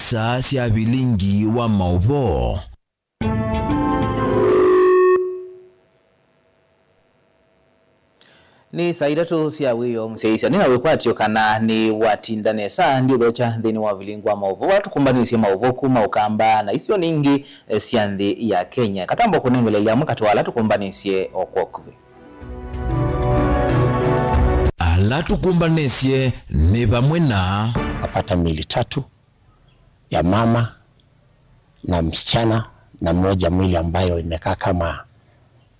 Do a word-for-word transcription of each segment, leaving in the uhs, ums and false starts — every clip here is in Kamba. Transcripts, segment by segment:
Saa sya vilingi wa maũvoo. Nĩ saa itatũ sya wĩoo, mũsyaĩĩsya. Nĩ na wĩkwatyo kana nĩwatinda nesa ndiũthokya nthĩnĩ wa vilingi wa maũvoo, vala tũkũmbanĩsye maũvoo kuma Ũkamba na isionĩ ingĩ, eh, sya nthĩ ya Kenya. Katamba kũnengeleelya amwe katĩ wa ala tũkũmbanĩsye o kwa ũkuvĩ. Ala tũkũmbanĩsye nĩ vamwe na. Tukapata miili tatu, ya mama na msichana na mmoja mwili ambayo imekaa kama,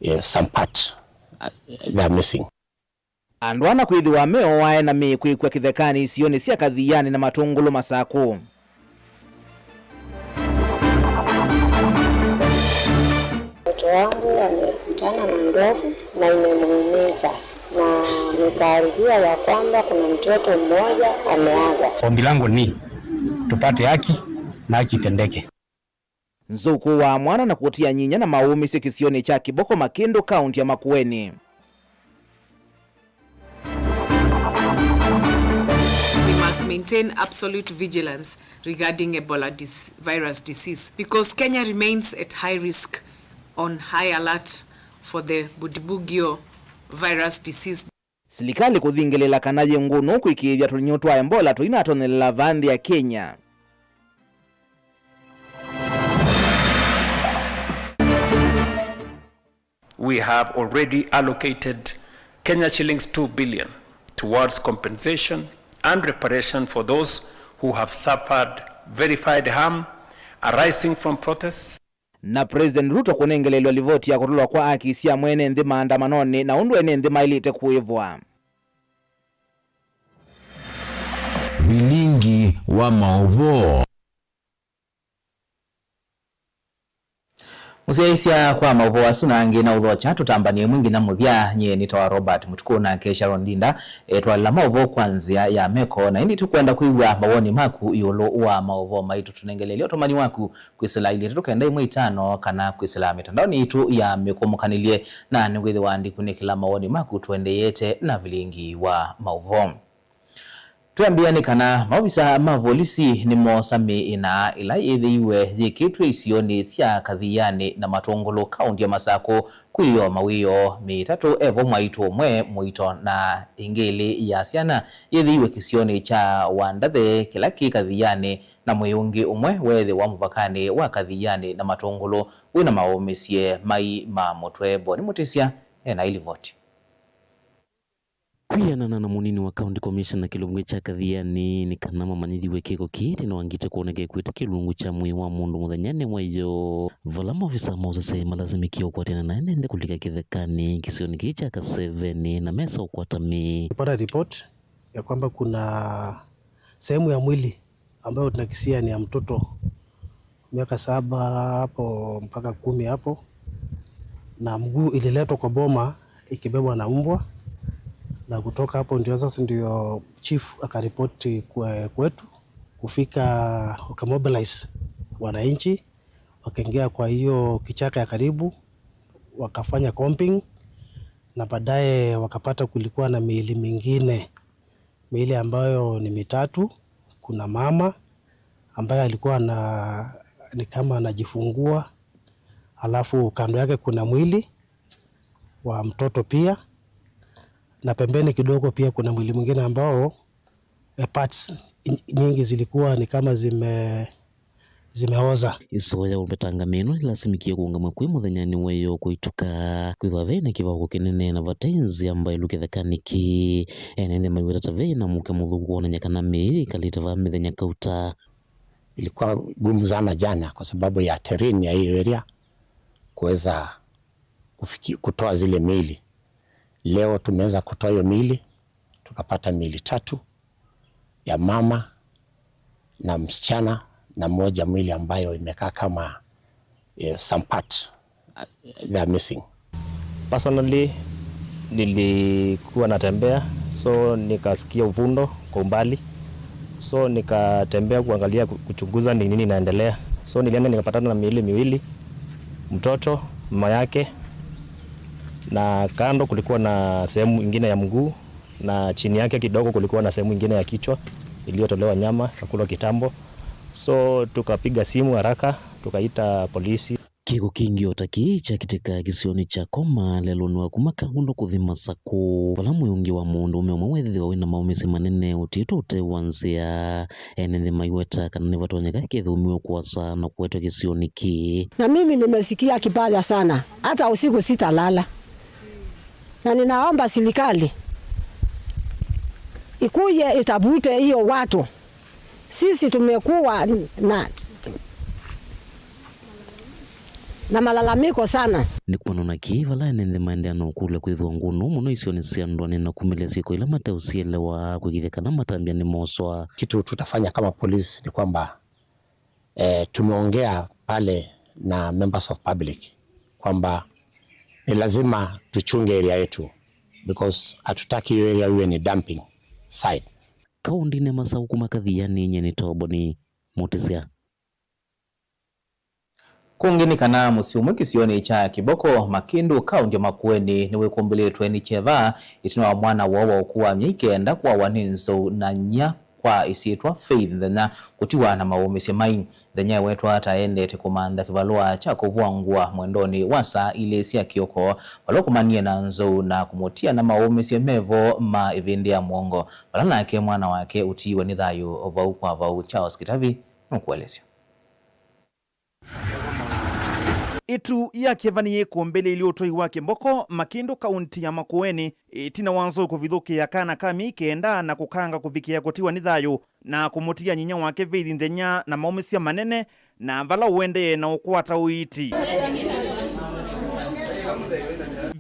eh, some part, uh, they are missing. Andũ ana kwĩthĩwa meoae na mĩĩ kwĩkw'a kĩthekanĩ isionĩ sya Kathiani na Matũngũlũ Masakũ. Mtoto wangu amekutana na ndovu na imemuumiza, na ni taarifiwa ya kwamba kuna mtoto mmoja ameaga. Ombi langu ni tupate haki na haki itendeke. Nzũkũ wa mwana na kũtia nyinya na maũmĩsye kĩsionĩ kya Kĩboko Makĩndũ, kaunti ya Makueni. We must maintain absolute vigilance regarding Ebola dis-, virus disease because Kenya remains at high risk, on high alert for the Bundibugyo virus disease. Silikalĩ kũthingĩlĩla kana yĩ ngũnũ kwĩkĩĩthya tũlinyũ twa Ebola tũinatonyelela vaa nthĩ ya Kenya. We have already allocated Kenya shillings two billion towards compensation and reparation for those who have suffered verified harm arising from protests. Na President Ruto kũnengeleelw'a livoti ya kũtũlwa kwa aki sya mwene nthĩ maandamanonĩ na ũndũ ene nthĩ maĩlĩte kũĩvwa. Vilingi wa maũvoo. Mũsyaĩĩsya kwa maũvoo asu na angĩ na ũthokya tũtambanĩe ĩmwe nginya mũthya, nyie nĩtawa Robert Mũtukũ, nake Sharon Ndinda etwalĩla maũvoo kwa nzĩa ya meko, na ĩndĩ tũkwenda kwĩw'a mawoni maku ĩũlũ wa maũvoo maitũ. Tũnengeleelye ũtũmani waku kwĩsĩla ilĩ itatũ kenda ĩmwe itano kana kwĩsĩla mĩtandaonĩ yitũ ya mĩkũmũkanĩlye, na nĩwĩthĩwa ndikunĩkĩla mawoni maku tũendeete na vilingi wa maũvoo. Twĩambĩa nĩ kana maovisa ma volisi nĩmoosa mĩĩ ĩna ĩla yĩthĩiwe yĩkĩtw'e isionĩ sya Kathiani na Matũngũlũ, kaũnti ya Masakũ, kwĩyoo mawĩoo mĩĩ ĩtatũ, evo mwaitũ ũmwe mũito na ĩngĩ ĩlĩ ya syana yĩthĩiwe kĩsionĩ kya Wandathe kĩla kĩ Kathiani, na mwĩĩ ũngĩ ũmwe weethĩwa mũvakanĩ wa Kathiani na Matũngũlũ wĩna maũmĩsye mai ma mũtwe. Boni Mũtĩsya ena ilivoti. Kwĩanana na mũnini wa County Commissioner kĩlungu kya Kathiani, nĩ kana mamanyĩthiw'e kĩko kĩĩ ĩtina wa ngitĩ kwoneka ĩkw'ĩte kĩlungu kya mwĩĩ wa mũndũ mũthenyanĩ wa ĩyoo, vala maovisa ma ũseseĩ malasimĩkie ũkwatĩana na ene nthĩ kũlika kĩthekanĩ kĩsionĩ kĩĩ kya Kaseveni na mesa ũkwata mĩĩ. Tupata report ya kwamba kuna sehemu ya mwili ambayo tunakisia ni ya mtoto miaka saba hapo mpaka kumi hapo, na mguu ililetwa kwa boma ikibebwa na mbwa, na kutoka hapo ndio sasa ndio chief akaripoti kwe-, kwetu, kufika wakamobilize wananchi, wakaingia kwa hiyo kichaka ya karibu, wakafanya combing, na baadaye wakapata kulikuwa na miili mingine, miili ambayo ni mitatu. Kuna mama ambaye alikuwa na, ni kama anajifungua, alafu kando yake kuna mwili wa mtoto pia, na pembeni kidogo pia kuna mwili mwingine ambao, eh, parts nyingi zilikuwa ni kama zime-, zimeoza. Ĩsoya ũmbetanga mĩĩ ĩno ĩlasimĩkie kũũngamw'a kwĩ mũthenyanĩ wa ĩyoo kũituka, kwĩthwa ve na kĩvaũko kĩnene na vate nzĩa mbaĩlu kĩthekanĩ kĩĩ. Ene nthĩ maiweta ta ve na mũuke mũthũku kwonany'a kana mĩĩ ĩkalĩte vaa mĩthenya kauta. Ilikuwa gumu sana jana kwa sababu ya terrain ya hiyo area kuweza kufiki-, kutoa zile miili. Leo tumeweza kutoa hiyo miili, tukapata miili tatu ya mama na msichana na moja mwili ambayo imekaa kama, eh, some part, uh, they are missing. Personally, nilikuwa natembea, so nikasikia uvundo kwa umbali. So nikatembea kuangalia, ku-, kuchunguza ni nini inaendelea. So nilienda nikapatana na miili miwili, mtoto, mama yake, na kando kulikuwa na sehemu ingine ya mguu, na chini yake kidogo kulikuwa na sehemu ingine ya kichwa iliyotolewa nyama, ikakulwa kitambo. So tukapiga simu haraka, tukaita polisi. Kĩko kĩngĩ o ta kĩĩ kyakĩtĩka kĩsionĩ kya Koma lelũnĩ wa kuma Kangundo kũthi Masakũ, vala mwĩĩ ũngĩ wa mũndũũme ũmwe weethĩwa wĩ na maũmĩsyo manene ũtiĩtwe ũtee wa nzĩa. Ene nthĩ maiweta kana nĩvatonyeka kethĩwa ũmĩwe kũasa na kũetwa kĩsionĩ kĩĩ. Na mimi nimesikia kibaya sana, hata usiku sitalala, na ninaomba serikali ikuje itafute hiyo watu. Sisi tumekuwa na, na malalamiko sana. Nĩ kumana na kĩĩ vala ene nthĩ maendeea na ũkũlya kwĩthĩwa ngũnũ mũno isionĩ sya ndũanĩ na kumĩlya syĩko ila mateũsielewa kwĩkĩthya kana matambya nĩmoswa. Kitu tutafanya kama polisi ni kwamba, eh, tumeongea pale na members of public kwamba ni lazima tuchunge area yetu because hatutaki hiyo area iwe ni dumping site. Kaũndĩnĩ ya Masakũ kuma Kathiani, nyie nĩ Toboni Mũtĩsya. Kũngĩ nĩ kana mũsyĩ ũmwe kĩsionĩ kya Kĩboko, Makĩndũ, kaũndĩ ya Makueni, nĩwĩkũmbĩlĩtwe nĩ kyeva ĩtina wa mwana woo wa ũkũũ wa myei kenda kũawa nĩ nzou na nyia kwa ĩsyĩtwa Faith Nthenya kũtiwa na maũmĩsyo mai. Nthenya ewetwa ta endete kũmantha kĩvalũa kya kũvũa ngũa mwendonĩ wa saa ilĩ sya kĩoko, vala ũkomanie na nzou na kũmũtia na maũmĩsyo mevo ma ĩvĩndĩ ya mũongo, vala nake mwana wake ũtiiwe nĩ thayũ vau kwa vau. Charles Kĩtavi nũkũelesya. Ĩtu ya kyeva nĩyĩkũmbĩlĩilye ũtũi wa Kĩboko, Makĩndũ, kaũntĩ ya Makueni, ĩtina wa nzou kũvithũkĩa kana ka myei kenda na kũkanga kũvikĩa kũtiwa nĩ thayũ na kũmũtia nyinya wake Faith Nthenya na maũmĩsya manene, na vala ũendee na ũkwata ũiiti.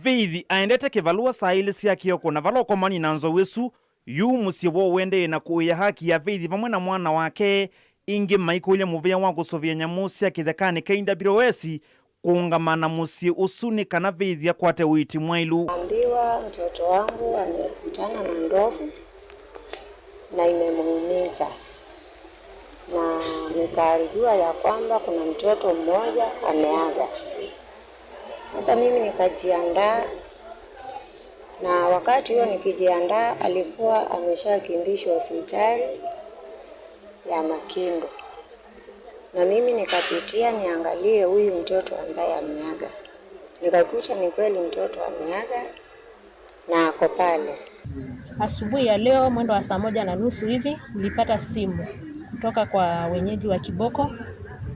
Faith aendete kĩvalũa saa ilĩ sya kĩoko, na vala ũkomanie na nzou ĩsu, yu mũsyĩ woo ũendee na kũĩa haki ya Faith vamwe na mwana wake. Ĩngĩ maikũlya mũvĩa wa kũsũvĩa nyamũ sya kĩthekanĩ, K W S, kũũngama na mũsyĩ ũsu nĩ kana Faith akwate ũiiti mwaĩlu. Naambiwa mtoto wangu amekutana na ndovu na imemuumiza, na nikaambiwa ya kwamba kuna mtoto mmoja ameaga. Sasa mimi nikajiandaa, na wakati huo nikijiandaa, alikuwa ameshakimbishwa hospitali ya Makindu, na mimi nikapitia niangalie huyu mtoto ambaye ameaga. Nikakuta ni kweli mtoto ameaga na ako pale. Asubuhi ya leo mwendo wa saa moja na nusu hivi nilipata simu kutoka kwa wenyeji wa Kiboko,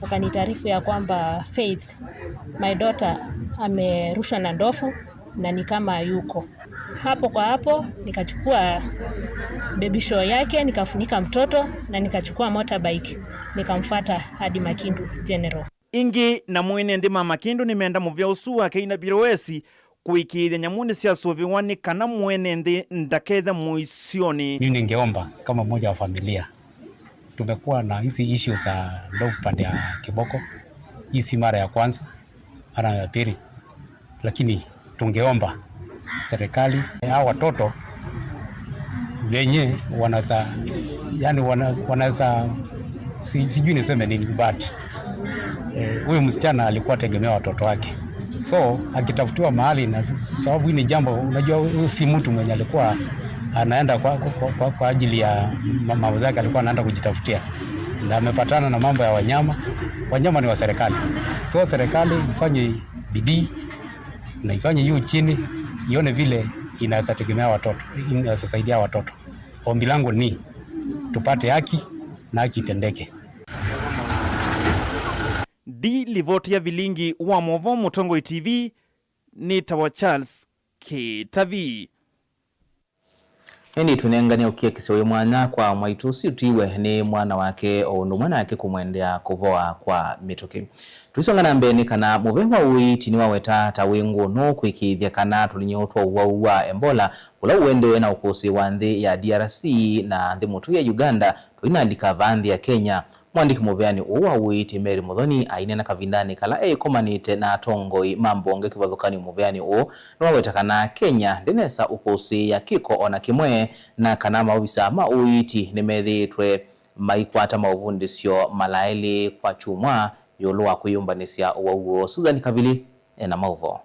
wakanitaarifu ya kwamba Faith, my daughter, amerushwa na ndovu na ni kama hayuko. Hapo kwa hapo nikachukua baby shower yake, nikafunika mtoto na nikachukua motorbike, nikamfuata hadi Makindu General. Ĩngĩ, na mwene nthĩ ma Makĩndũ nĩmenda mũvĩa ũsu wa K W S kũĩkĩĩthya nyamũ nĩsyasũvĩwa nĩ kana mwene nthĩ ndakethe mũisyonĩ. Mimi ningeomba kama mmoja wa familia, tumekuwa na hizi issues za ndovu pande ya Kiboko, hii si mara ya kwanza, mara ya pili, lakini tungeomba serikali, hawa watoto wenye wanasa, yani wana-, wanasa, si-, sijui niseme nini, but, eh, huyu msichana alikuwa tegemea watoto wake, so akitafutiwa mahali, na s-, s-, sababu hii ni jambo, unajua, huyu si mtu mwenye alikuwa anaenda kwa, kwa, kwa, kwa ajili ya ma-, mambo zake, alikuwa anaenda kujitafutia na amepatana na mambo ya wanyama. Wanyama ni wa serikali, so serikali ifanye bidii na ifanye juu chini, ione vile inaweza tegemea watoto, inaweza saidia watoto. Ombi langu ni tupate haki na haki itendeke. Ndi livoti ya vilingi wa movoo Mũtongoi T V, nĩtawa Charles Kĩtavi. Ĩndĩ tũnengane ũkiakisyo wĩ mwanya kwa mwaitũ ũsu ũtiwe nĩ mwana wake, o ũndũ ũmwe nake kũmwendea kũvoa kwa mĩtũkĩ. Tũisonga na mbee, nĩ kana mũvea wa ũiiti nĩwaweta ta wĩ ngũnũ kwĩkĩĩthya kana tũlinyĩo twa ũwau wa Ebola, ũla ũendee na ũkũsĩ wa nthĩ ya D R C na nthĩ mũtũi ya Uganda tũinalika vaa nthĩ ya Kenya. Mũandĩki mũveanĩ ũũ wa ũiiti Mary Muthoni aineena kavindanĩ kala eĩkomanĩte na atongoi ma mbonge kĩvathũkany'o mũveanĩ ũũ, nĩwaweta kana Kenya ndĩnesa ũkũsĩĩa kĩko o na kĩmwe, na kana maovisa ma ũiiti nĩmethĩĩtwe maikwata maũvundĩsyo malaĩlĩ kwa kyumwa ĩũlũ wa kwĩyũmbanĩsya ũwau ũũ. Susan Kavili ena maũvoo.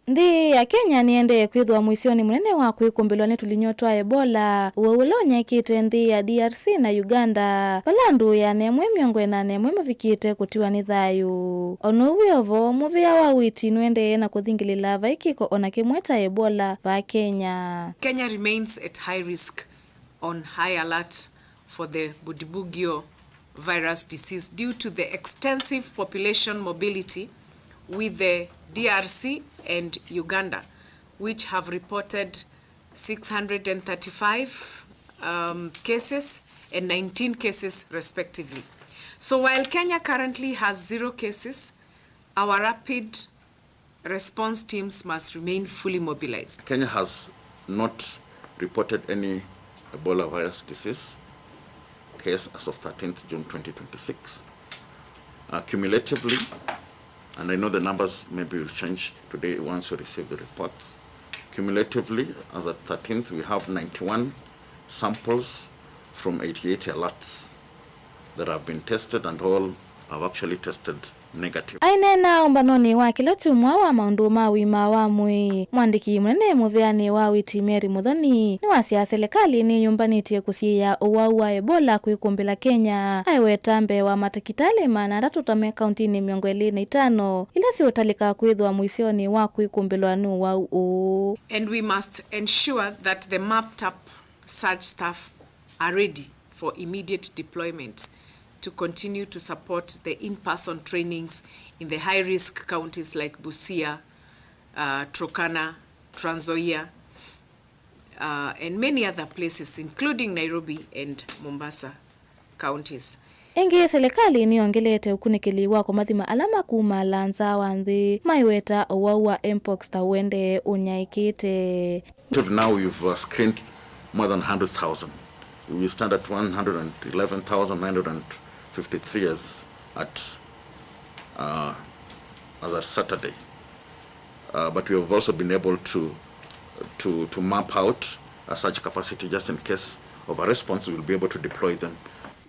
Nthĩ ya Kenya nĩendee kwĩthĩwa mũisyonĩ mũnene wa kwĩkũmbĩlwa nĩ tũlinyũ twa Ebola, ũwau ũla ũnyaĩĩkĩte nthĩ ya D R C na Uganda, vala andũ ĩana ĩmwe mĩongo ĩna na ĩmwe mavikĩte kũtiwa nĩ thayũ. O na ũu wĩ o vo, mũvĩa wa ũiiti nũendee na kũthingĩlĩla vai kĩko o na kĩmwe ta Ebola vaa Kenya. Kenya remains at high risk on high alert for the Bundibugyo virus disease due to the extensive population mobility with the D R C and Uganda, which have reported six hundred and thirty-five, um, cases and nineteen cases respectively. So while Kenya currently has zero cases, our rapid response teams must remain fully mobilized. Kenya has not reported any Ebola virus disease case as of thirteenth June twenty twenty-six. Uh, cumulatively, and I know the numbers maybe will change today once we receive the reports. Cumulatively, as at thirteenth, we have ninety-one samples from eighty-eight alerts that have been tested, and all have actually tested negative. Aineena ũmbanonĩ wa kĩla kyumwa wa maũndũ ma ũima wa mwĩĩ, mwandĩki mũnene mũvĩanĩ wa ũiiti Mary Muthoni nĩwasya silikalĩ nĩyũmbanĩtye kũsiĩĩa ũwau wa Ebola kwĩkũmbĩla Kenya, aiweta mbee wa matakĩtalĩ maana atatũ ta me kauntinĩ mĩongo ĩlĩ na itano ila siũtalĩka kwĩthĩwa mũisyonĩ wa kwĩkũmbĩlwa nĩ ũwau ũũ. And we must ensure that the mapped up such staff are ready for immediate deployment to continue to support the in-person trainings in the high-risk counties like Busia, uh, Turkana, Trans Nzoia, uh, and many other places, including Nairobi and Mombasa counties. Ĩngĩ, silikalĩ nĩyongelete ũkunĩkĩli wa kũmathima ala makumaa nza wa nthĩ, maiweta ũwau wa mpox ta ũendee ũnyaĩĩkĩte. Till now, we've, uh, screened more than one hundred thousand. We stand at one hundred eleven thousand nine hundred fifty-three as at, uh, as at Saturday. Uh, but we have also been able to, to, to map out a such capacity just in case of a response, we will be able to deploy them.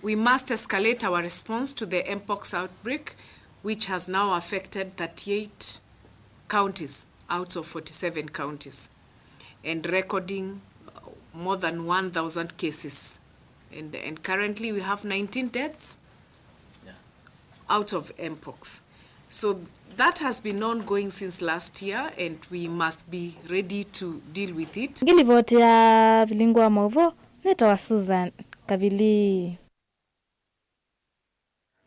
We must escalate our response to the mpox outbreak, which has now affected thirty-eight counties out of forty-seven counties, and recording, uh, more than one thousand cases. And, and currently we have nineteen deaths out of mpox. So that has been ongoing since last year, and we must be ready to deal with it. Ngilivoti ya vilingo wa maũvoo nĩtawa Susan Kavili.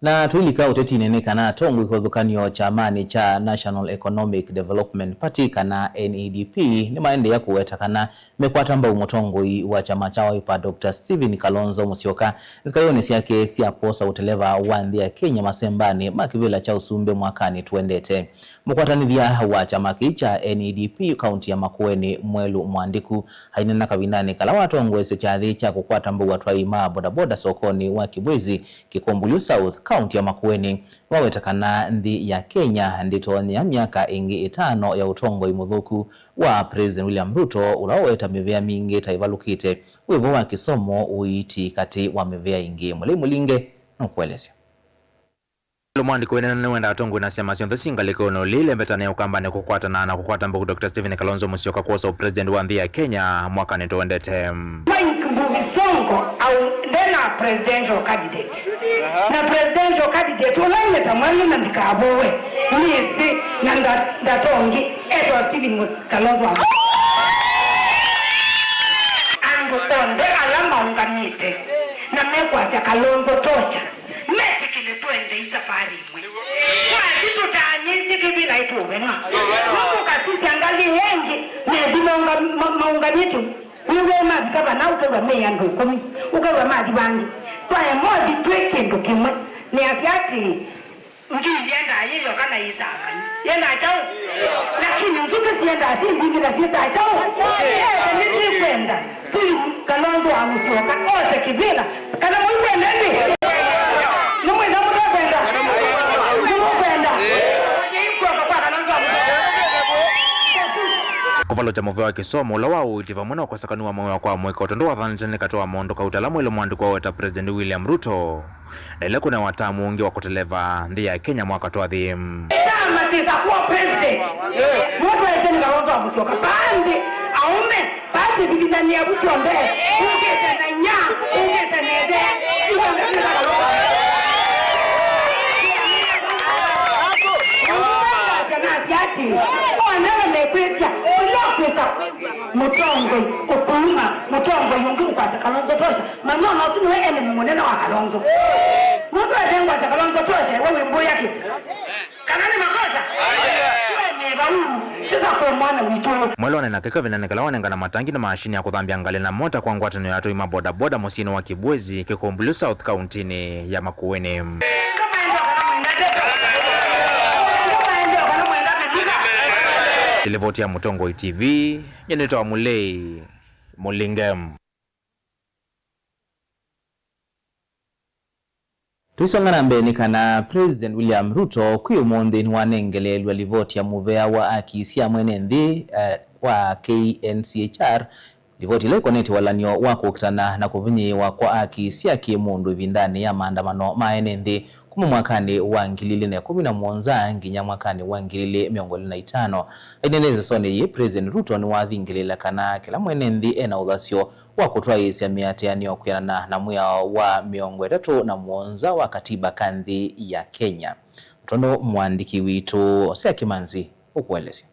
Na tũilika ũtetinĩ nĩ kana atongoi kĩvathũkany'o kyamanĩ kya National Economic Development Party, kana N E D P, nĩmaendeea kũweta kana mekwata mbau mũtongoi wa kyama kya Wiper, Doctor Stephen Kalonzo Musyoka, nzikayonĩ syake sya kwosa ũteleva wa nthĩ ya Kenya masembanĩ ma kĩvĩla kya ũsumbĩ mwakanĩ tũendete. Mũkwatanĩthya wa kyama kĩĩ kya N E D P kaunti ya Makueni, Mwelu Mwandiku, aineena kavindanĩ kala watongoesye kyathĩ kya kũkwata mbau atwai ma bodaboda sokonĩ wa Kibwezi, Kikumbulyu South, kaunti ya Makueni, nĩwaweta kana nthĩ ya Kenya ndĩtonya myaka ĩngĩ ĩtano ya ũtongoi mũthũku wa President William Ruto, ũla waweta mĩvĩa mingĩ ta ĩvalũkĩte, wĩvo wa kĩsomo, ũiiti, katĩ wa mĩvĩa ĩngĩ. Mũlei Mũlinge nũkũelesya. Lomwandĩko wĩnene nĩwenda atongoi na syama syonthe syĩ ngalĩkonĩ ũlĩ ilembetane ũkambanĩ kũkwatana na kũkwata mbau Doctor Stephen Kalonzo Musyoka kwosa ũpresident wa nthĩ ya Kenya mwakanĩ tũendete. Mike Mbuvi Sonko au ndena presidential candidate. Na presidential candidate ũla nyie ta mwana na ndikavũwe nĩsĩ na nda-, ndatongi etwa Stephen Mus-, Kalonzo wa Musyoka. Andũ onthe ala maũngamĩte na mekwasya Kalonzo tosha. Metĩkĩle twende ĩ safarĩ ĩmwe. Twathi tũtaanĩsye kĩvĩla ĩtũũvenwa. Nũndũ ũkasisya ngalĩ ĩngĩ, methi maũnga-, ma-, maũngamĩte wĩw'e mavika vana ũkew'a me andũ ĩkũmi, ũkew'a mathi vangĩ. Twaema ũthi twĩ kĩndũ kĩmwe. Nĩasya atĩĩ, ngii yendaa yĩ yoka na yĩsaa ngai. Yendaa kyaũ? Lakini nzũkĩ syendaa syĩ mbingĩ na syĩsaa kyaũ? Ethwa nĩtwĩkwenda Stephen Kalonzo wa Musyoka ose kĩvĩla, kana mũikwenda ĩndĩ? Nĩmwĩtha mũtekwenda? Nĩmũkwenda? Nĩikwenda kwa Kalonzo wa Musyoka. Kĩvalo kya mũvea wa kĩsomo, ũla wa ũiiti, vamwe na ũkosekanu wa mawĩa kwa mũika, o tondũ wathanĩte nĩ katĩ wa maũndũ kauta ala mwĩlĩ mwandĩku waweta President William Ruto, na ĩla kũnewa tamu ũngĩ wa kũteleva nthĩ ya Kenya mwaka twathi. Kyama kĩsa kuwa president, mũndũ aĩtye nĩ Kalonzo wa Musyoka. Vaa nthĩ, aũme, vaa kĩvithithanĩa vu kyonthe, ũkĩte na inya, ũkĩte na ĩthe, ithyonthe twĩta Kalonzo. Nĩwasya nasya atĩ, o ndewe mekwĩtya, ũla kwĩsa mũtongoi ũkuma, mũtongoi ũngĩ ũkwasya Kalonzo tosha. Manyona ũsu nĩwe enemy mũnene wa Kalonzo. Nũndũ ethengwasya Kalonzo tosha, we wĩmbũya kĩ? Kana nĩ makosa? Twene vau, tisa kwa mwana witũ. Mwelwane na kĩko ĩvindanĩ kĩla wanengana matangi na mashini ya kũthambya ngalĩ na mota kwa ngwatanĩo ya atũi ma bodaboda mũsyĩnĩ wa Kibwezi, Kĩkũmbulũ South, kauntinĩ ya Makueni. Ĩlivoti ya Mũtongoi T V, nyenĩtwa Mulei Mũlinge. Tũisonga na mbee nĩ kana President William Ruto kwĩ ũmũnthĩ nĩwanengeleelw'a livoti ya mũvea wa aki sya mwene nthĩ, eh, wa K N C H R, livoti ĩla ĩkonetye walany'o wa kũkitana na kũvinyĩĩwa kwa aki sya kĩ-mũndũ ĩvindanĩ ya maandamano ma ene nthĩ kuma mwakanĩ wa ngili ilĩ na ĩkũmi na mũonza nginya mwakanĩ wa ngili ilĩ mĩongo ĩlĩ na itano. Aineenea ĩsesonĩ yĩĩ, President Ruto nĩwathingĩlĩĩla kana kĩla mwene nthĩ ena ũthasyo wa kũtwaĩĩsya mĩatĩanĩo kwĩanana na mwĩao wa mĩongo ĩtatũ na mũonza wa katiba ka nthĩ ya Kenya. Tondũ mũandĩki witũ Hosea Kimanzi ũkũelesya.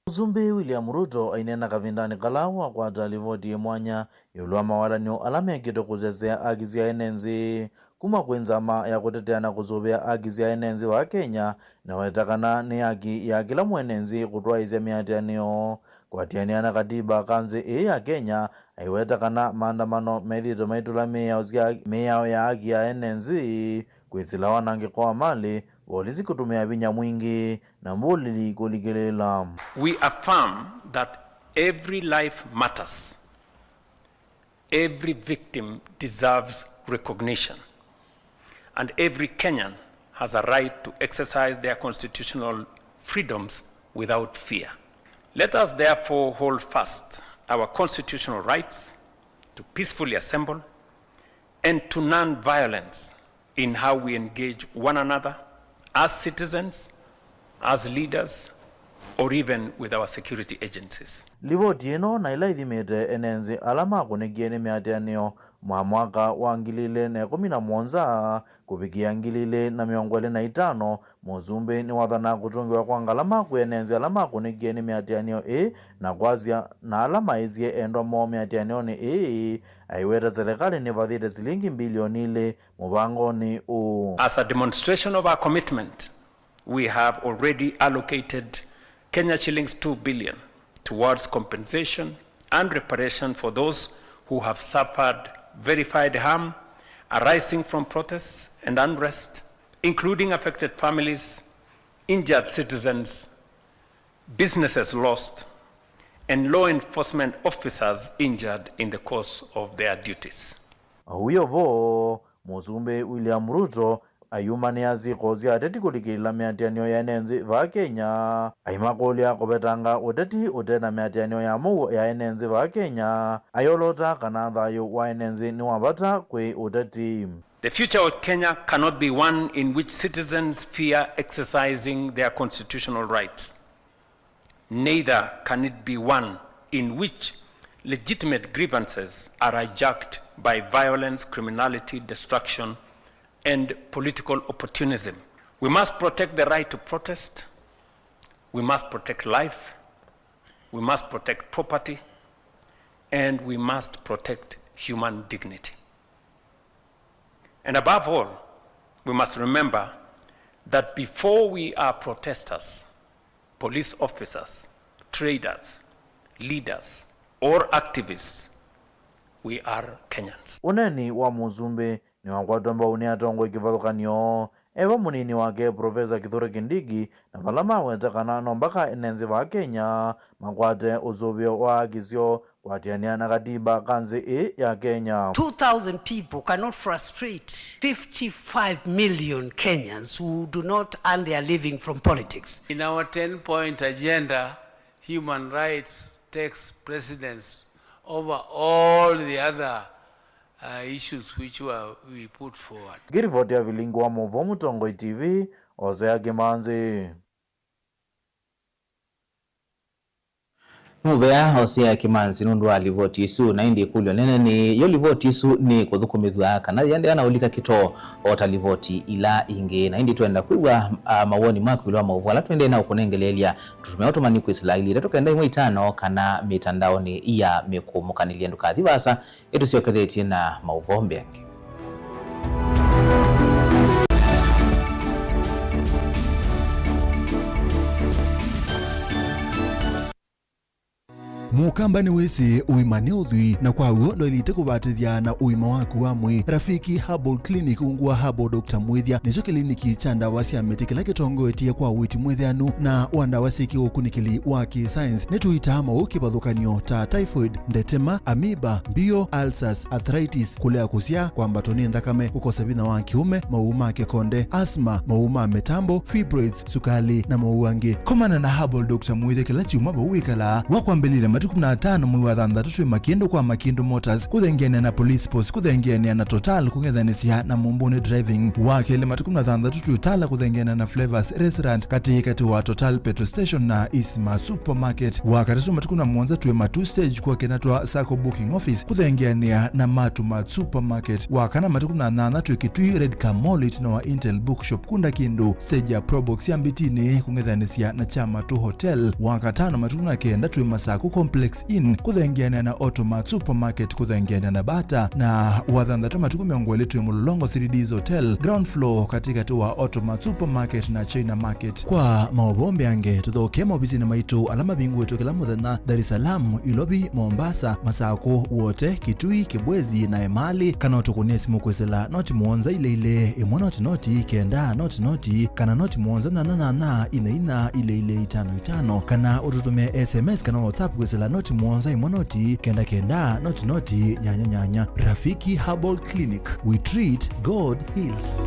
Mũsumbĩ William Ruto aineena kavindanĩ kala wakwata livoti yĩ mwanya ĩũlũ wa mawatany'o ala mekĩtwe kũsesea aki sya ene nthĩ kuma kwĩ nzama ya kũtetea na kũsũvĩa aki sya ene nthĩ va Kenya, na weta kana nĩ aki ya kĩla mwene nthĩ kũtwaĩĩsya mĩatĩanĩo. Kũatĩanĩa na katiba ka nthĩ ĩĩ ya Kenya, aiweta kana maandamano methĩĩtwe maitũla mĩao sya, mĩao ya aki ya ene nthĩ, kwĩsĩla wanangĩko wa malĩ, volisi kũtũmĩa vinya mwingĩ, na mbũlĩli kũlikĩlĩĩla. We affirm that every life matters, every victim deserves recognition, and every Kenyan has a right to exercise their constitutional freedoms without fear. Let us therefore hold fast our constitutional rights to peacefully assemble and to non-violence in how we engage one another as citizens, as leaders, or even with our security agencies. Livoti ĩno na ĩla ĩthimĩte ene nthĩ ala makũnĩkie nĩ mĩatĩanĩo ma mwaka wa ngili ilĩ na ĩkũmi na mũonza kũvikĩa ngili ilĩ na mĩongo ĩlĩ na itano, mũsumbĩ nĩwathanaa kũtũngĩwa kwa ngalama kwĩ ene nthĩ ala makũnĩkie nĩ mĩatĩanĩo ĩĩ, na kwasya na ala maisye endwa moo mĩatĩanĩonĩ ĩĩ, aiweta selekalĩ nĩvathĩte silingi mbilioni ilĩ mũvangonĩ ũũ. As a demonstration of our commitment, we have already allocated Kenya shillings two billion towards compensation and reparation for those who have suffered verified harm arising from protests and unrest, including affected families, injured citizens, businesses lost, and law enforcement officers injured in the course of their duties. Ũu wĩ o vo, Mũsumbĩ William Ruto ayumanĩa syĩko sya ateti kũlikĩlĩla mĩatĩanĩo ya ene nthĩ vaa Kenya, aimakũlya kũvetanga ũteti ũte na mĩatĩanĩo ya mũuo ya ene nthĩ vaa Kenya, ayolota kana thayũ wa ene nthĩ nĩ wa vata kwĩ ũteti. The future of Kenya cannot be one in which citizens fear exercising their constitutional rights. Neither can it be one in which legitimate grievances are hijacked by violence, criminality, destruction, and political opportunism. We must protect the right to protest. We must protect life. We must protect property. And we must protect human dignity. And above all, we must remember that before we are protesters, police officers, traders, leaders, or activists, we are Kenyans. Ũneeni wa mũsumbĩ nĩwakwatwa mbau nĩ atongoi kĩvathũkany'o. E va mũnini wake, Profesa Kithure Kindiki, na vala maweta kana no mbaka ene nthĩ va Kenya makwate ũsũvĩo wa haki syoo kũatĩanĩa na katiba ka nthĩ ĩĩ ya Kenya. Two thousand people cannot frustrate fifty-five million Kenyans who do not earn their living from politics. In our ten-point agenda, human rights takes precedence over all the other, uh, issues which were, we put forward. Ngĩrivoti ya vilingi wa maũvoo Mũtongoi T V, Hosea Kĩmanzi. Nĩ mũvea Hosea Kĩmanzi nũndũ wa livoti ĩsu, na ĩndĩ ĩkũlyo nene nĩ, yo livoti ĩsu nĩ kũthũkũmĩthw'a kana yĩendeea na ũlika kĩtoo o ta livoti ila ingĩ? Na ĩndĩ twenda kwĩw'a, a, mawoni maku ĩũlũ wa maũvoo ala tũendee na ũkũnengeleelya. Tũtũmĩa ũtũmani kwĩsĩla ilĩ itatũ kenda ĩmwe itano kana mĩtandaonĩ ya mĩkũmũkanĩlye. Ndũkathi vaasa, nĩtũsyokethetye na maũvoo mbee angĩ. Mũkamba nĩwĩsĩ ũima nĩ ũthwii, na kwa w'o ndwaĩlĩte kũvatĩthya na ũima waku wa mwĩĩ. Rafiki Herbal Clinic, ungu wa Herbal Doctor Mwĩthya, nĩkyo kĩliniki kya ndawa sya mĩtĩ kĩla kĩtongoetye kwa ũiiti mwĩthĩanu na wa ndawa syĩ kĩũkunĩkĩli wa kĩ-science. Nĩtũitaa maũũ kĩvathũkany'o ta typhoid, ndetema, amoeba, mbio, ulcers, arthritis, kũlea kũsyaa, kwambatwa nĩ nthakame, kũkosa vinya wa kĩũme, maũũ ma kĩkonde, asthma, maũũ ma mĩtambo, fibroids, sukalĩ, na maũũ angĩ. Komana na Herbal Doctor Mwĩthya kĩla kyumwa vau wĩkalaa. Wakwambĩlĩlya matukũ kũmi na atano mwei wa thanthatũ, twĩ Makĩndũ kwa Makĩndũ Motors, kũthengeanĩa na Police Post, kũthengeanĩa na Total, kũng'ethanĩsya na Mumbuni Driving. Wa kelĩ, matukũ kũmi na thanthatũ, twĩ Utala, kũthengeanĩa na Flavors Restaurant, katĩ katĩ wa Total Petrol Station na Isma Supermarket. Wa katatũ, matukũ kũmi na mũonza, twĩ Matuu Stage kwa kĩna twa Sacco Booking Office, kũthengeanĩa na Matu Mart Supermarket. Wa kana, matukũ kũmi na nyanya, twĩ Kitui Red Car Mall, ĩtina wa Intel Bookshop, kunda kĩndũ stage ya Probox ya Mbitinĩ, kũng'ethanĩsya na Kyamatu Hotel. Wa katano, matukũ kũmi na kenda, twĩ Masaku Complex Inn, kũthengeanĩa na Automat Supermarket, kũthengeanĩa na Bata. Na wa thanthatũ, matukũ mĩongo ĩlĩ, twĩ Mũlolongo three Ds Hotel, ground floor, katĩkatĩ wa Automat Supermarket na China Market. Kwa maũvoo mbeange, tũthokee maovisinĩ maitũ ala mavingũĩtwe kĩla mũthenya, Dar es Salaam, Ilovi, Mombasa, Masakũ, Wote, Kitui, Kibwezi na Emali, kana ũtũkũnĩe simũ kwĩsĩla noti mũonza ilĩ ilĩ, ĩmwe noti noti, kenda noti noti, kana noti mũonza nyanya nyanya, ina ina, ilĩ ilĩ, itano itano, kana ũtũtũmĩe S M S kana WhatsApp kwĩsĩla noti mũonza ĩmwe noti, kenda kenda, noti noti, nyanya nyanya. Rafiki Herbal Clinic, we treat, God heals.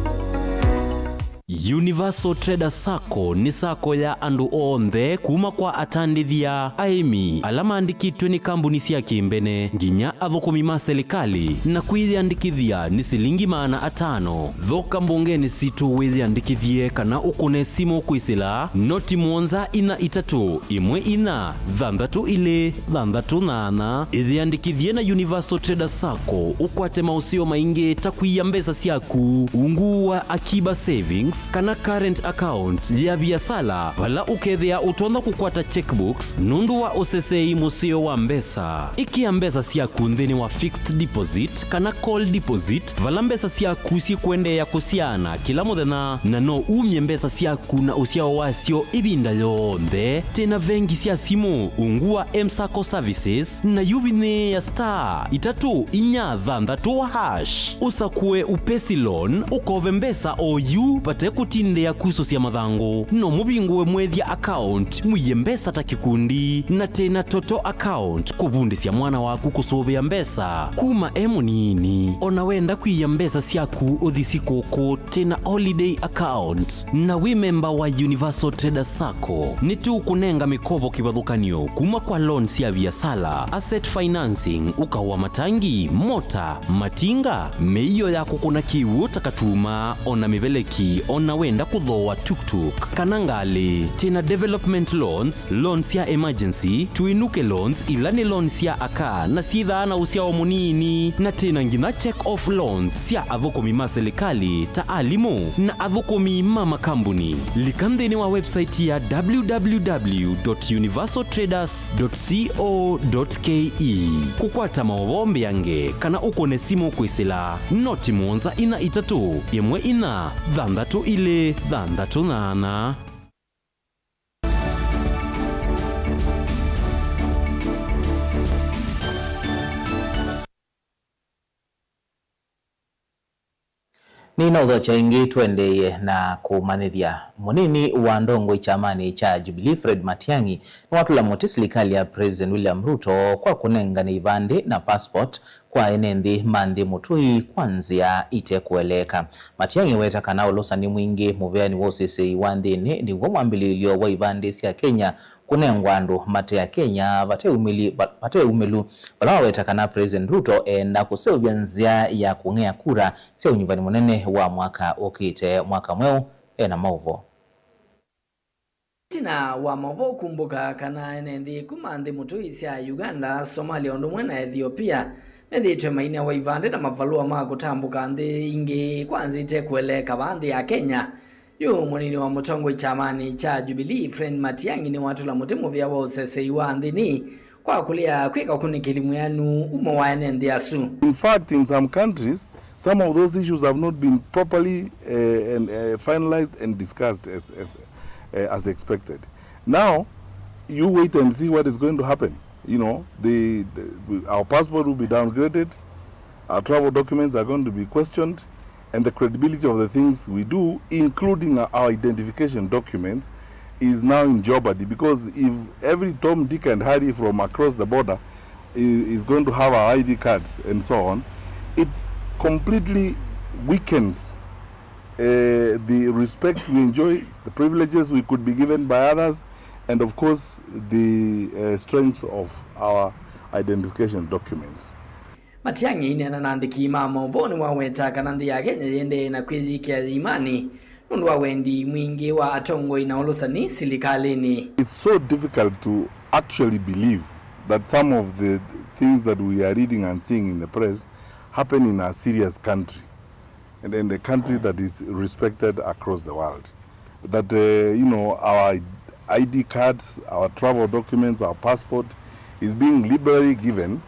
Universal Trader Sacco nĩ sacco ya andũ onthe, kuma kwa atandĩthya, aĩmi, ala maandĩkĩtwe nĩ kambuni sya kĩmbene, nginya athũkũmi ma silikalĩ, na kwĩyĩandĩkĩthya nĩ silingi maana atano. Thoka mbongenĩ sitũ wĩyĩandĩkĩthye kana ũkũne simũ kwĩsĩla noti mũonza ina itatũ, ĩmwe ina, thanthatũ ilĩ, thanthatũ nyanya. Ĩyĩandĩkĩthye na Universal Trader Sacco, ũkwate maũseo maingĩ ta kũia mbesa syaku ungu wa Akiba Savings kana current account ya viasala, vala ũkethĩa ũtonya kũkwata checkbooks nũndũ wa ũsesei mũseo wa mbesa. Ĩkĩa mbesa syaku nthĩnĩ wa fixed deposit kana call deposit, vala mbesa syaku syĩkũendeea kũsyaana kĩla mũthenya, na no umye mbesa syaku na ũsyao wasyo ĩvinda yonthe. Twĩ na vengi sya simũ ungu wa M-Sacco Services, na yu vinyĩĩa star itatũ inya thanthatũ hash, ũsakũe Upesi Loan, ũkove mbesa o yu vate kũtindĩa kusũsya mathangũ. No mũvingũe Mwĩthya account, mũie mbesa ta kĩkundi, na twĩ na Toto account, kũvundĩsya mwana waku kũsũvĩa mbesa kuma e mũnini. O na wenda kwĩia mbesa syaku ũthi sikũkũ, twĩ na Holiday account. Na wĩ memba wa Universal Trader Sacco, nĩtũkũnenga mĩkovo kĩvathũkany'o kuma kwa loan sya viasala, asset financing, ũkao wa matangi, mota, matinga, mĩio ya kũkũna kĩw'ũ ta katuma, o na mĩveleki, o na wenda kũthooa tuktuk kana ngalĩ. Twĩ na development loans, loan sya emergency, twĩnũke loans, ila nĩ loan sya aka na syĩthaa na ũsyao mũnini, na twĩ na nginya check off loans sya athũkũmi ma silikalĩ ta alimũ na athũkũmi ma makambuni. Lika nthĩnĩ wa website ya w w w dot universal traders dot co dot k e kũkwata maũvoo mbeange kana ũkũne simũ kwĩsĩla noti mũonza ina itatũ, ĩmwe ina, thanthatũ ilĩ, thanthatũ nyanya. Nĩnaũthokya ĩngĩ tũendeeye na kũmanyĩthya Mũnini wa ndongoi kyamanĩ kya Jubilee, Fred Matiang'i, nĩwatũla mũtĩ silikalĩ ya President William Ruto kwa kũnengane ivandĩ na passport kwa ene nthĩ ma nthĩ mũtũi kwa nzĩa ite kũeleeka. Matiang'i aweta kana ũlũsani mwingĩ mũveanĩ wa ũseseĩ wa nthĩnĩ nĩw'o mwambĩlĩĩlyo wa ivandĩ sya Kenya kũnengwa andũ mate Akenya vate umĩli-, va-, vate umĩlu, vala waweta kana President Ruto eenda kũseũvya nzĩa ya kũng'ea kura sya ũnyuvani mũnene wa mwaka ũkĩte, mwaka mweũ, ena maũvoo. Ĩtina wa maũvoo kumbũka kana ene nthĩ kuma nthĩ mũtũi sya Uganda, Somalia ũndũ ũmwe na Ethiopia methĩĩtwe mainewa ivandĩ na mavalũa ma kũtambũka nthĩ ingĩ kwa nzĩa ite kũeleeka vaa nthĩ ya Kenya, yu mũnini wa mũtongoi kyamanĩ kya Jubilee, Fred Matiang'i, nĩwatũla mũtĩ mũvea wa ũseseĩ wa nthĩnĩ kwa kũlea kwĩka ũkunĩkĩli mwĩanu umo wa ene nthĩ asu. In fact, in some countries, some of those issues have not been properly, uh, and, uh, finalized and discussed as, as, uh, as expected. Now, you wait and see what is going to happen. You know, the, the, our passport will be downgraded, our travel documents are going to be questioned, and the credibility of the things we do, including our identification documents, is now in jeopardy, because if every Tom, Dick, and Harry from across the border i-, is going to have our I D cards and so on, it completely weakens, uh, the respect we enjoy, the privileges we could be given by others, and of course, the, uh, strength of our identification documents. Matiang'i aineena na andĩki ma maũvoo nĩwaweta kana nthĩ ya Kenya yĩendee na kwĩyĩkĩa ĩimanĩ nũndũ wa wendi mwingĩ wa atongoi na ũlũsani silikalĩnĩ. It's so difficult to actually believe that some of the things that we are reading and seeing in the press happen in a serious country and, and a country that is respected across the world. That, uh, you know, our I D cards, our travel documents, our passport is being liberally given,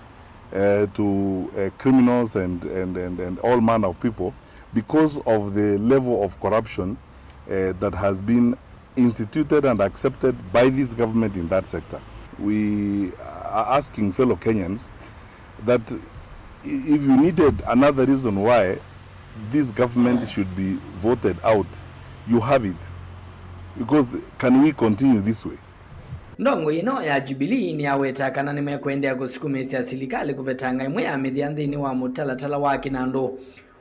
uh, to, uh, criminals and, and, and, and all manner of people because of the level of corruption, uh, that has been instituted and accepted by this government in that sector. We are asking fellow Kenyans that i-, if you needed another reason why this government should be voted out, you have it. Because can we continue this way? Ndongoi ĩno ya Jubilee nĩyaweta kana nĩmekũendeea kũsukumĩĩsya silikalĩ kũvetanga ĩmwe ya mĩthya nthĩnĩ wa mũtalatala wa kĩnandũ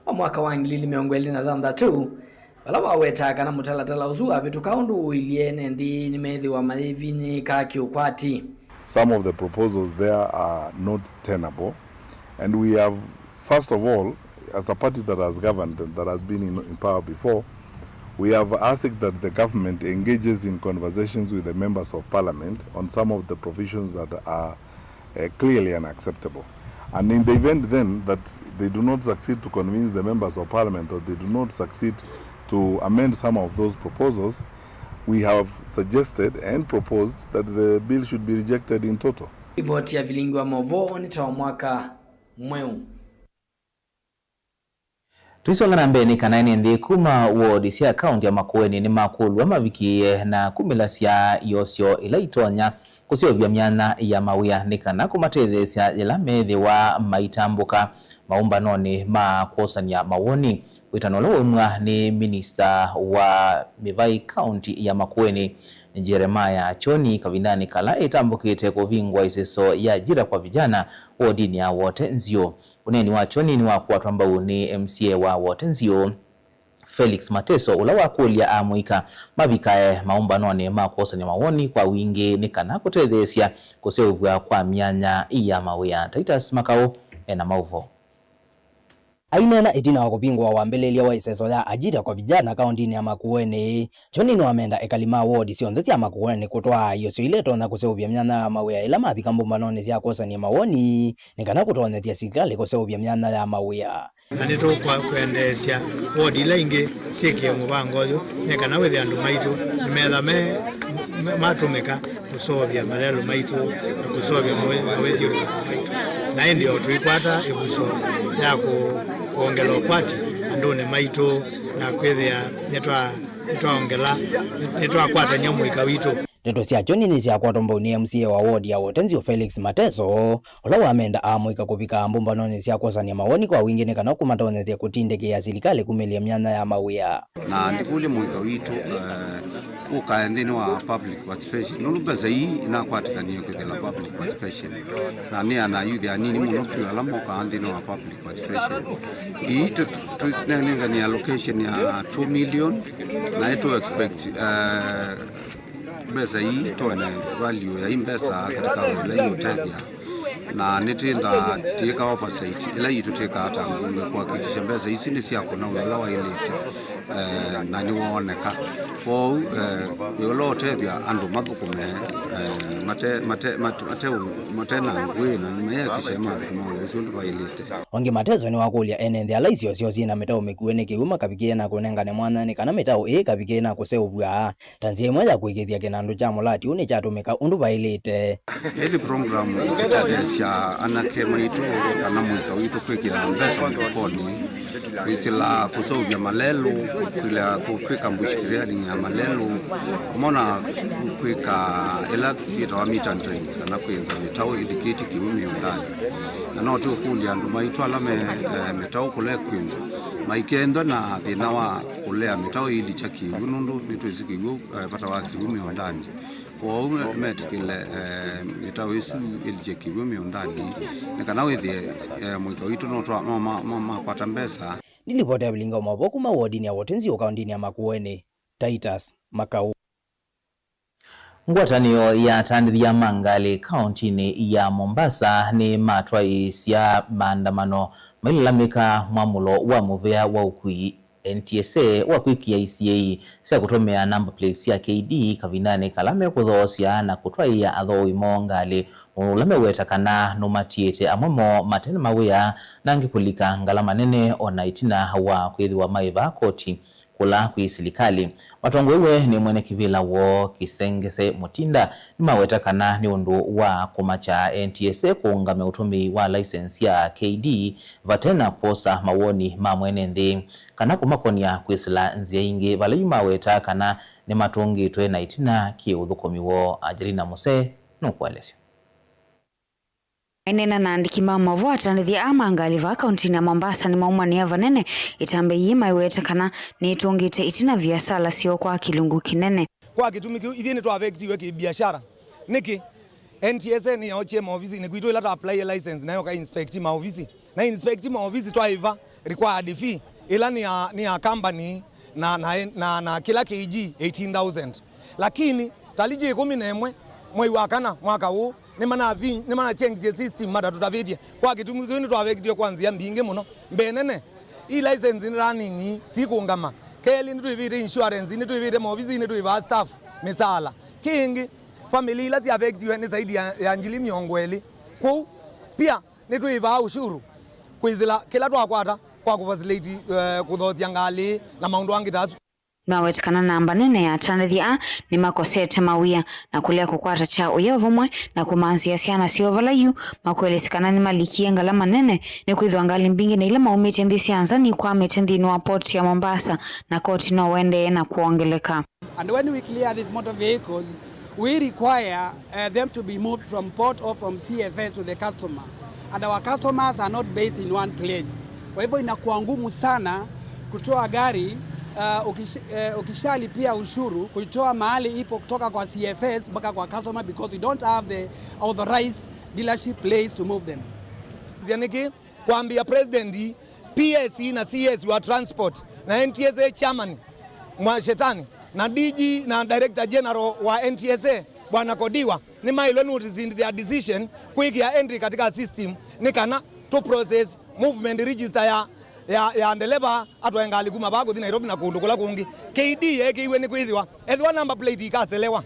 wa mwaka wa ngili ili mĩongo ĩlĩ na thanthatũ, vala wawetaa kana mũtalatala ũsu wavĩtũka ũndũ ũilyĩ, ene nthĩ nĩmethĩwa mayĩvinyĩĩka kĩũkwati. Some of the proposals there are not tenable, and we have, first of all, as a party that has governed and that has been in, in power before, we have asked that the government engages in conversations with the members of parliament on some of the provisions that are uh, clearly unacceptable. And in the event then that they do not succeed to convince the members of parliament, or they do not succeed to amend some of those proposals, we have suggested and proposed that the bill should be rejected in toto. Ivoti ya vilingi wa maũvoo nĩ ta wa mwaka mweũ. Tũisonga na mbee, nĩ kana ene nthĩ kuma ward sya kaunti ya Makueni nĩmakũlw'a mavikĩĩe na kumĩlasya iosyo ila itonya kũseũvya myanya ya mawĩa nĩ kana kũmatetheesya yĩla meethĩwa maitambũka maũmbanonĩ ma kwosany'a mawoni. Wĩtano ũla waumw'a nĩ minista wa mĩvaĩ kaunti ya Makueni, Jeremiah Kyoni, kavindanĩ kala ĩtambũkĩte kũvingũa ĩseso ya Ajira kwa Vijana wodinĩ ya Wote Nziũ. Ũneeni wa Kyoni nĩwakwatwa mbau nĩ M C A wa Wote Nziũ, Felix Mateso, ũla wakũlya amũika mavikae maũmbanonĩ ma kwosany'a mawoni kwa wingĩ nĩ kana kũtetheesya kũseũvw'a kwa myanya ya mawĩa. Titus Makaũ ena maũvoo. Aineena ĩtina wa kũvingũa wambĩlĩlya wa ĩseso ya Ajira kwa Vijana kaũntinĩ ya Makueni, Kyoni nĩwamenda ekali ma wodi syonthe sya Makueni kũtwaa iosyo ila itonya kũseũvya myanya ya mawĩa ĩla mavika mbũmbanonĩ sya kwosany'a mawoni nĩ kana kũtonyethya silikalĩ kũseũvya myanya ya mawĩa. Na nĩtũkwendeesya wodi ila ingĩ syĩkĩe mũvango ũyũ nĩ kana wĩthĩe andũ maitũ nĩmetha me, me, matũmĩka kũseũvya malelũ maitũ na kũseũvya mawĩ-, mawĩthyũlũlũko maitũ. Na ĩndĩ o tũikwata ĩvuso ya kũ-, kwongela ũkwati andũnĩ maitũ na kwĩthĩa nĩtwa-, nĩtwaongela, nĩtwakwatany'a mũika witũ. Ndeto sya Kyoni nĩsyakwatwa mbau nĩ M C A wa ward ya Wotenzio Felix Mateso, ũla wamenda amũika kũvika mbũmbanonĩ sya kwosany'a mawoni kwa wingĩ nĩ kana kũmatonyethya kũtindĩkĩĩa silikalĩ kumĩlya myanya ya mawĩa. Na ndikũlya mũika witũ, eh, ũkae nthĩnĩ wa public participation, nũndũ mbesa ii inakwatĩkanie kwĩthĩla public participation, na nĩ ana youth anini mũno vyũ ala mokaa nthĩnĩ wa public participation. Ii tũ- tũ- tũnenganie allocation ya two million, na ĩtũ expect, eh, mbesa ii tone value ya ii mbesa katika wĩla iũtethya, na nĩtwĩthaa twĩka oversight ĩla itũ twĩkaa ta mbunge kũhakikisha mbesa isu nĩ syakũna wĩa ũla waĩlĩte, eh, na nĩwooneka. Kwoou, eh, wĩa ũla ũtethya andũ mathũkũme, eh, mate, mate, mate, mate, mate na ngũĩ na mayakishe mathũkũma wĩa ũsu ũndũ vaĩlĩte. Ongi Mateso nĩwakũlya ene nthĩ ala isio syoo syĩ na mĩtaũ mĩkue nĩ kĩw'ũ makavikĩe na kũnengane mwanya nĩ kana mĩtaũ ĩĩ ĩkavikĩe na kũseũvw'a ta nzĩa ĩmwe ya kũĩkĩĩthya kĩnandũ kya mũlati ũũ nĩkyatũmĩka ũndũ vaĩlĩte. Ĩthi program ĩkũtetheesya anake maitũ kana mũika witũ kwĩkĩa mbesa mũvukonĩ, kwĩsĩla kũseũvya malelũ, kwĩla kwĩka bush clearing ya malelũ, vamwe na kwĩka ĩla syĩtawa meter drains, kana kwĩnza mĩtaũ ĩlikĩtye kĩw'ũ mĩũndanĩ. Na no tũkũlya andũ maitũ ala me, eh, mĩtaũ kũla ĩkwĩnzwa, maikethwe na thĩna wa kũlea mĩtaũ ĩilikya kĩw'ũ, nũndũ nĩtwĩsĩ kĩw'ũ, eh, vata wa kĩw'ũ mĩũndanĩ. Kwoou me- metĩkĩle, eh, mĩtaũ ĩsu ĩlikye kĩw'ũ mĩũndanĩ, nĩ kana wĩthĩe, eh, mũika witũ no twa- no ma- ma- makwata mbesa. Nĩ livoti ya Vilinga wa Maũvoo kuma wodinĩ ya Wotenzio kaũntĩnĩ ya Makueni, Titus Makau. Ngwatanĩo ya atandĩthya ma ngalĩ kaũntĩnĩ ya Mombasa nĩmatwaĩĩsya maandamano mailalamĩka mwamũlo wa mũvea wa ũkui N T S A wa kwĩkĩa isiĩi sya kũtũmĩa number plates sya K D kavindanĩ kala mekũthoosya na kũtwaĩĩa athooi moo ngalĩ, ũndũ ũla meweta kana nũmatiĩte amwe moo mate na mawĩa, na angĩ kũlika ngalama nene o na ĩtina wa kwĩthĩwa maĩ vaa koti kũla kwĩ silikalĩ. Matongoew'e nĩ mwene kĩvĩla woo Kĩsengese Mũtinda nĩmaweta kana nĩ ũndũ wa kũmakya N T S A kũũngamya ũtũmĩi wa license ya K D vate na kwosa mawoni ma mwene nthĩ kana kũmakonya kwĩsĩla nzĩa ingĩ, vala yu maweta kana nĩmatũngĩtwe na ĩtina kĩ ũthũkũmi woo. Angelina Muse nũkũelesya. Maineena na andĩki ma maũvoo, atandĩthya aa ma ngalĩ vaa kaũntĩnĩ ya Mombasa nĩmaumanĩa vanene ĩtambya yĩĩ maiweta kana nĩtũngĩte ĩtina viasala syoo kwa kĩlungu kĩnene. Kwa kĩtumi kĩu, ithyĩ nĩtwaavekitiwe kĩ-biashara. Nĩkĩ? N T S A nĩyaokie maovisinĩ kwitũ ĩla twa apply license, na yoka inspect maovisi. Na inspect maovisi twaĩva required fee, ĩla nĩ ya, nĩ ya company na, na, na, na kĩla K G eighteen thousand. Lakini taliki ĩkũmi na ĩmwe mwei wa kana mwaka ũũ, nĩmanavi- nĩmanachengisie system matatũtavĩtye. Kwa kĩtumi kĩu nĩtwavekitie kwa nzĩa mbingĩ mũno. Mbee nene, ii license nĩ running sikũngama. Kelĩ, nĩtwĩvĩte insurance, nĩtwĩvĩte maovisi, nĩtwĩvaa staff mĩsaala. Kĩngĩ, family ila syavekitiwe nĩ zaidi ya, ya ngili mĩongo ĩlĩ. Kwoou pia nĩtwĩvaa ushuru kwĩsĩla kĩla twakwata kwa kũfacilate, eh, kũthoosya ngalĩ na maũndũ angĩ ta asu. Nĩmaweta kana namba nene ya atandĩthya aa nĩmakosete mawĩa na kũlea kũkwata kyaũ yao vamwe na kũmanzĩa syana syoo vala yu, makwelesya kana nĩmalikie ngalama nene, nĩkwĩthĩwa ngalĩ mbingĩ na ila maumĩte nthĩ sya nza nikwamĩte nthĩnĩ wa port ya Mombasa, na koti no ũendee na kwongeleka. And when we clear these motor vehicles, we require, uh, them to be moved from port or from C F S to the customer. And our customers are not based in one place. Kwa hivyo inakuwa ngumu sana kutoa gari, uh, ukish-, uh, ukishalipia ushuru, kuitoa mahali ipo kutoka kwa C F S mpaka kwa customer, because we don't have the authorized dealership place to move them. Nzĩa nĩkĩ? Kwambĩa president, P S na C S wa transport, na N T S A chairman Mwa Shetani, na D G na director general wa N T S A Bwana Kodiwa, nĩmaĩlwe notice in their decision kwĩkĩa entry katika system nĩ kana tũ process movement register ya, ya, ya ndeleva atwae ngalĩ kuma vaa kũthi Nairobi na kũndũ kũla kũngĩ. K D yeekĩiwe nĩ kwĩthĩwa ethĩwa number plate ikaselewa,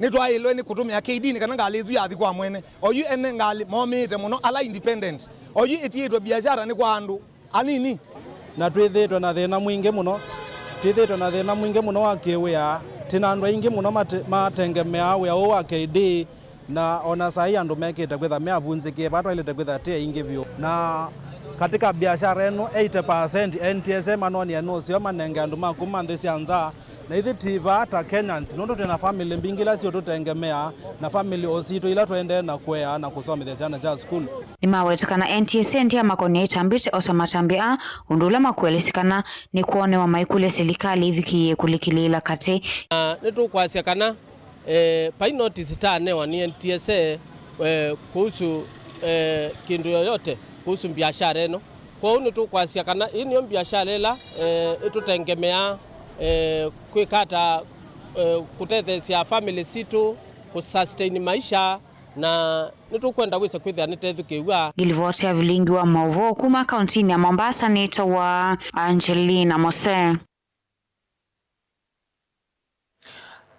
nĩtwaĩlwe nĩ kũtũmĩa K D nĩ kana ngalĩ ĩsu yathi kwa mwene. Oyu ene ngalĩ momĩĩte mũno, ala independent. Oyu ĩtiĩtwe biashara nĩ kwa andũ anini. Na twĩthĩĩtwe na thĩna mwingĩ mũno, twĩthĩĩtwe na thĩna mwingĩ mũno wa kĩwĩa. Twĩ na andũ aingĩ mũno mate-, matengemeaa wĩa ũũ wa K D, na o na saa ii andũ mekĩte kwĩtha me avunzĩkĩe vaa twaĩlĩte kwĩtha twĩ aingĩ vyũ. Na katika biashara ĩno, eighty percent N T S A manonie nũseo manenge andũ ma kuma nthĩ sya nza, Na ithyĩ twĩ vaa ta Kenyans, nũndũ twĩ na famĩlĩ mbingĩ ila siũtũtengemeaa, na famĩlĩ o sitũ ila tũendee na kũea na kũsomethya syana sya sukulu. Nĩmaweta kana N T S A ndĩamakonĩa ĩtambĩte osa matambya aa, ũndũ ũla makũelesya kana nĩkwonewa maikũlya silikalĩ ĩvikĩĩe kũlikĩlĩĩla katĩ. Na nĩtũkwasya kana, eh, vai notice taanewa nĩ N T S A, eh, kuhusu, eh, kĩndũ yoyote kuhusu biashara ĩno. Kwoou nĩtũkwasya kana ĩĩ nĩyo biashara ĩla, eh, ĩtũtengemeaa, eh, kwĩka ata, eh, kũtetheesya famĩlĩ sitũ kũsustain maisha, na nĩtũkwenda wĩse kwĩthĩa nĩtethukĩw'a. Ngilivoti ya vilingi wa maũvoo kuma kauntinĩ ya Mombasa nĩtawa Angelina Mose.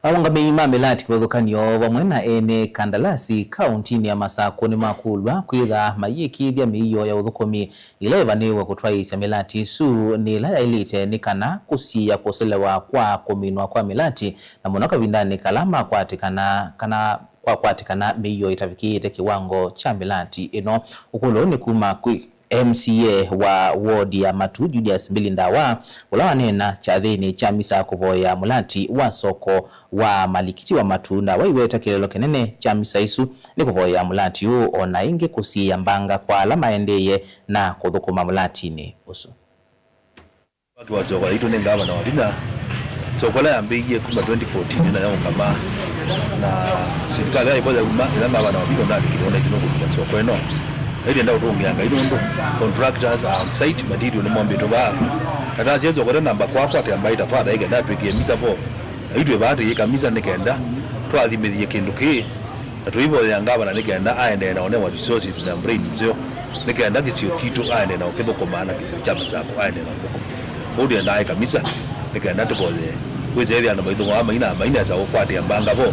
Aũngamĩi ma mĩlati kĩvathũkany'o vamwe na ene kandalasi kauntinĩ ya Masakũ nĩmakũlw'a kwĩtha mayĩkĩĩthya mĩio ya ũthũkũmi ĩla ĩvanĩĩwe kũtwaĩĩsya mĩlati ĩsu nĩ ĩla yaĩlĩte, nĩ kana kũsiĩĩa kũselewa kwa kũminwa kwa mĩlati, na mũno kavindanĩ kala makwatĩkana kana kwakwatĩkana mĩio ĩtavikĩĩte kĩwango kya mĩlati ĩno. Ũkũlyo ũũ nĩ kuma kwĩ M C A wa ward ya Matu, Julius Mbili Ndawa, ũla waneena kyathĩnĩ kya misa kũvoyea mũlati wa soko wa Malikiti wa Matu. Ndawa aiweta kĩeleelo kĩnene kya misa ĩsu nĩ kũvoyea mũlati ũũ, o na ĩngĩ kũsiĩĩa mbanga kwa ala maendeeye na kũthũkũma mũlatinĩ ũsu. Waki wa soko yaitũ nĩ ngavana wa vinya. Soko ĩla yambĩĩie kuma twenty fourteen na yaũngama, na silikalĩ yaivo yauma, ĩla ngavana wa vinya ũnandĩkĩte, ona itũ nũkũvika soko ĩno. Aitenda ũtũngĩa Ngai nũndũ contractors are on site, material nĩmombĩtwe vaa. Na tasya soko ĩla namba kwakwa, tamba ĩta father ĩkenda atwĩkĩe misa vo. Aitũ vaa tũyĩka misa nĩ kenda twathimĩthie kĩndũ kĩĩ. Na tũivoyea ngavana nĩ kenda aendee na ũnewa resources na brain nzeo, nĩ kenda kĩsio kitũ aendee na ũkĩthũkũma na kĩsio kya Masakũ aendee na ũthũkũma. Kwoou twendaa ĩka misa nĩ kenda tũvoyee. Wĩsethĩa andũ maithũkũmaa maina mainesa ũkwatĩa mbanga vo,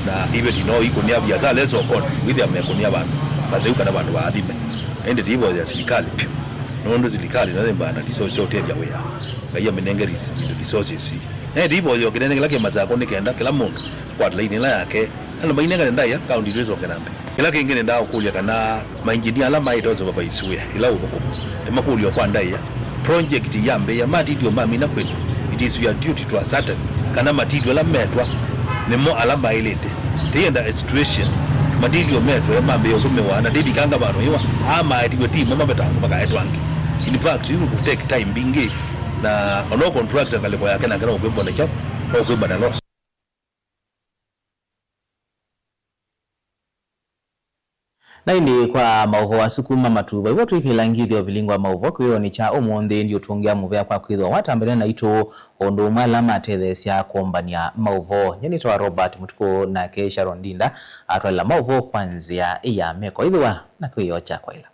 na iveti no ikũnĩa viasala ĩsokoni, wĩthĩa mekũnĩa vandũ vatheu kana vandũ vaathime. Na ĩndĩ tũivoyea silikalĩ vyũ, nũndũ silikalĩ no yĩmbaa na resources sya ũtethya wĩa. Ngai amĩnenge ris-, resources. Na ĩndĩ tũivoyea kĩnene kĩla kĩ Masakũ nĩ kenda kĩla mũndũ akwate laini ĩla yake. Andũ mainengane ndaĩa, kaũnti ĩsu ĩsonge na mbee. Kĩla kĩngĩ nĩndaa ũkũlya kana mainjinia ala maĩte ũsupervise wĩa ĩla ũthũkũma, nĩmakũlw'a kwa ndaĩa, project yambĩĩa, material mamina kwĩtũ, it is your duty to ascertain kana material ala metwa nĩmo ala maĩlĩte. Tĩyenda a situation, material metwe mambĩĩa ũtũmĩwa na ndĩvikanga vandũ yĩwa, aa maetiwe ti mo mavetangwa makaetwa angĩ. In fact, it will take time mbingĩ, na ona contractor ngalĩko yake nake no ũkwĩmbwa na kyaũ, no ũkwĩmbwa na loss. Na ĩndĩ kwa maũvoo asu kuma Matu, vai vo twĩkĩla ngithyo vilingi wa maũvoo kĩwĩonĩ kya ũmũnthĩ, ndiũtũngĩa mũvea kwa kwĩthĩwa watambene naitũ, o ũndũ ũmwe ala matetheesya kũmbany'a maũvoo. Nyie nĩtawa Robert Mũtukũ, nake Sharon Ndinda atwaĩla maũvoo kwa nzĩa ya meko. Ĩthĩwa na kĩwĩoo kya kwaĩla.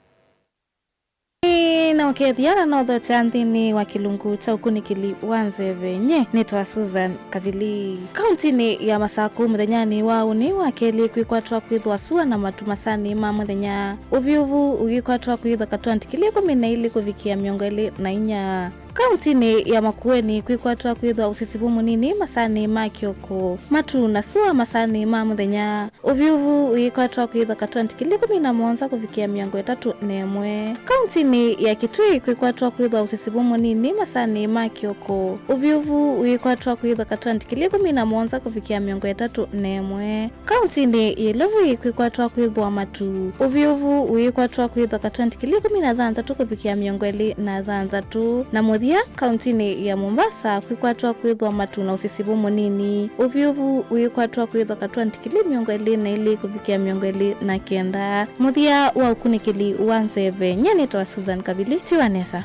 Nĩ na ũkethya na nothokya nthĩnĩ wa kĩlungu kya ũkunĩkĩli wa nzeve. Nyie nĩtawa Susan Kavili. Kauntinĩ ya Masakũ mũthenyanĩ wa ũnĩ wa kelĩ kwĩkwatwa kwĩthwa sua na matu masanĩ ma mũthenya. Ũvyũvu ũyĩkwatwa kwĩthwa katwenti kĩlĩ ĩkũmi na ilĩ kũvikĩa mĩongo ĩlĩ na inya. Kauntinĩ ya Makueni kwĩkwatwa kwĩthwa ũsisivu mũnini masanĩ ma kĩoko, matu na sua masanĩ ma mũthenya. Ũvyũvu ũyĩkwatwa kwĩthwa katwenti kĩlĩ ĩkũmi na mũonza kũvikĩa mĩongo ĩtatũ na ĩmwe. Kauntinĩ ya Kitui kwĩkwatwa kwĩthwa ũsisivu mũnini masanĩ ma kĩoko. Ũvyũvu ũyĩkwatwa kwĩthwa katwenti kĩlĩ ĩkũmi na mũonza kũvikĩa mĩongo ĩtatũ na ĩmwe. Kauntinĩ ya Ilovi kwĩkwatwa kwĩthwa matu. Ũvyũvu ũyĩkwatwa kwĩthwa katwenti kĩlĩ ĩkũmi na thanthatũ kũvikĩa mĩongo ĩlĩ na thanthatũ. Na mũthya, kauntinĩ ya Mombasa kwĩkwatwa kwĩthwa matu na ũsisivu mũnini. Ũvyũvu ũyĩkwatwa kwĩthwa katwenti kĩlĩ mĩongo ĩlĩ na ilĩ kũvikĩa mĩongo ĩlĩ na kenda. Mũthya wa ũkunĩkĩli wa nzeve, nyie nĩtawa Susan Kavili. Tiwa nesa.